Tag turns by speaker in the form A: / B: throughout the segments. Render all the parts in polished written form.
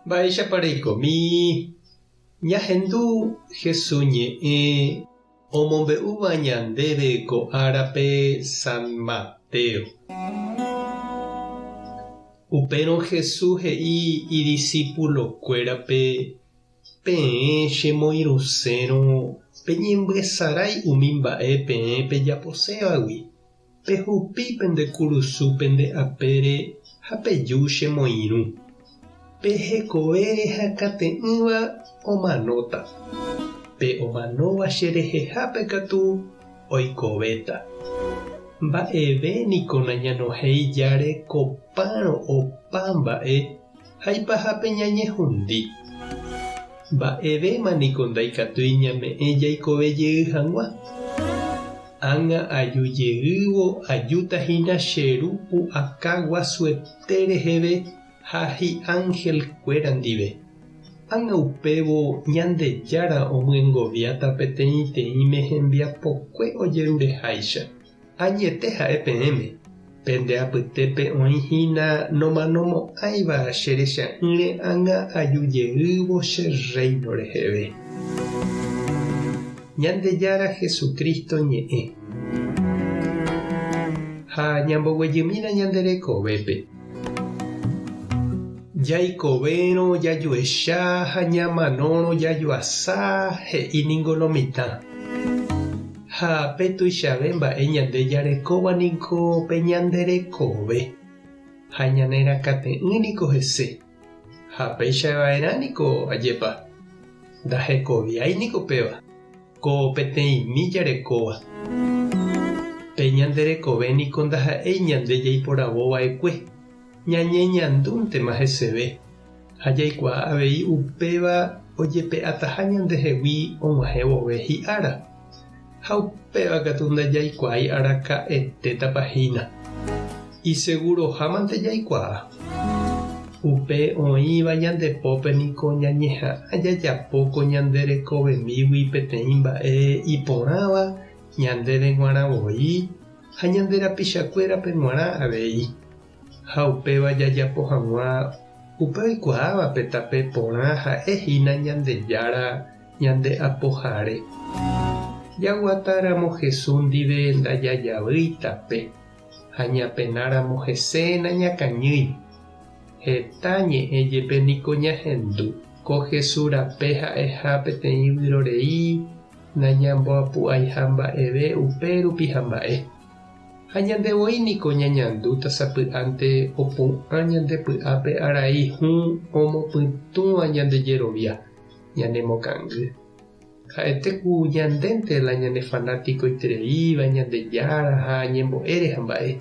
A: Mba'éichapa reikomi? Ñahendu Jesús ñe'ẽ omombe'úva ñandéve ko árape San Mateo. Upérõ Jesús he'i idisípulokuérape, Peẽ chemoirũsérõ peñembyesarái umi mba'e peẽ pejaposévagui, pehupi pende kurusu pende apére ha peju chemoirũ. Pe hekovére hakate'ỹva omanóta, pe omanóva che rehehápe katu oikovéta. Mba'eve niko nañanohéi járe kopárõ opa mba'e ha ipahápe ñañehundi. Mba'evéma niko ndaikatúi ñame'ẽ jaikove jey hag̃ua. Ág̃a aju jeývo ajúta hína che Ru pu'aka guasuete reheve ha hi'ánhelkuéra ndive. Ág̃a upévo Ñandejára omyengoviáta peteĩteĩme hembiapokue ojerureháicha. Añete ha'e peẽme, pende apytépe oĩ hína nomanomo'ãiva che recha'ỹre ág̃a aju jeývo che Rréino reheve. Ñandejára Jesucristo ñe'ẽ. Ha ñamboguejymína ñande rekovépe. Jaikovérõ jajuecha ha ñamanórõ jajuasa, he'i ningo lo mitã. Ha pe tuichave mba'e ñande jarekóva niko pe ñande rekove, ha ñane rakate'ỹ niko hese. Ha péicha va'erã niko ajépa, ndahekoviái niko péva. Ko peteĩmi jarekóva. Pe ñande rekove niko ndaha'éi ñande jaiporavo va'ekue, ñañeñandúntema heseve, ha jaikuaa avei upéva ojepe'ataha ñandehegui og̃uahẽ vove hi'ára. Ha upéva katu ndajaikuaái araka'etétapa hína. Isegurohámante jaikuaa. Upe oĩva ñande pópe niko ñañeha'ã jajapo ko ñande rekovemígui peteĩ mba'e iporãva ñandéve g̃uarã voi ha ñande rapichakuérape g̃uarã avei. Ha upéva jajapo hag̃ua upe oikuaáva pe tape porã ha'e hína Ñandejára ñande Apohare. Jaguatáramo Jesús ndive ndajajavýi tape. Ha ñapenáramo hese nañakañýi. Heta ñe'ẽ jepe niko ñahendu. Ko Jesús rape ha'eha peteĩ vyrorei nañamboapu'aiha mba'eve upérupi ha mba'e. Ha ñande voi niko ñañandúta sapy'ánte opu'ã ñande py'ápe arai hũ omopytũva ñande jerovia, ñanemokangy. Ha'ete ku ñandénte la ñane fanátikoitereíva Ñandejára ha ñembo'ére ha mba'e.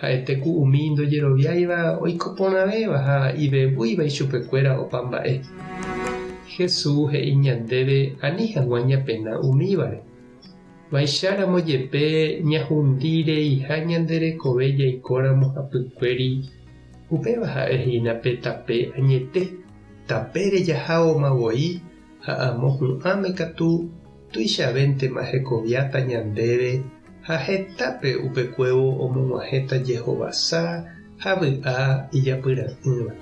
A: Ha'ete ku umi ndojeroviáiva oiko porãvéva ha ivevúiva ichupekuéra opa mba'e. Jesús he'i ñandéve ani hag̃ua ñapena umívare. Vaicharamo jepe ñahundi reiha ñande rekove jaikóramo hapykuéri, upéva ha'e hína pe tape añete, tapére jaháoma voi Ha amo hu'ãme katu tuichavéntema hekoviáta ñandéve ha hetápe upekuévo omog̃uahẽta jehovasa ha vy'a ijapyra'ỹva.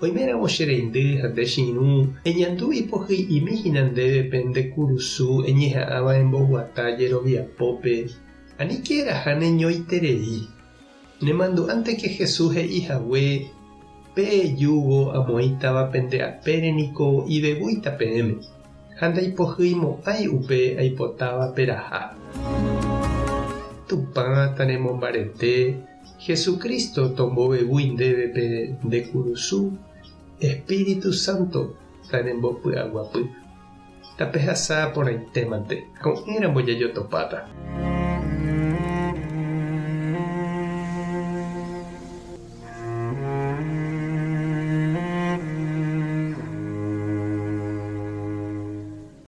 A: Oiméramo che reindy ha nde che irũ, eñandu ipohyi'imi hína ndéve pe nde kurusu eñeha'ãva emboguata jeroviapópe, aníke eraha neñoiterei. Nemandu'ánteke Jesús he'i hague, Pe júgo amoĩtava pende apére niko ivevúita peẽme, ha ndaipohyimo'ãi upe aipotáva peraha. Tupã tanemombarete, Jesucristo tombovevúi ndéve pe nde kurusu, Espíritu Santo tanembopy'aguapy. Tapehasa porãitémante, ko'ẽramo jajotopáta.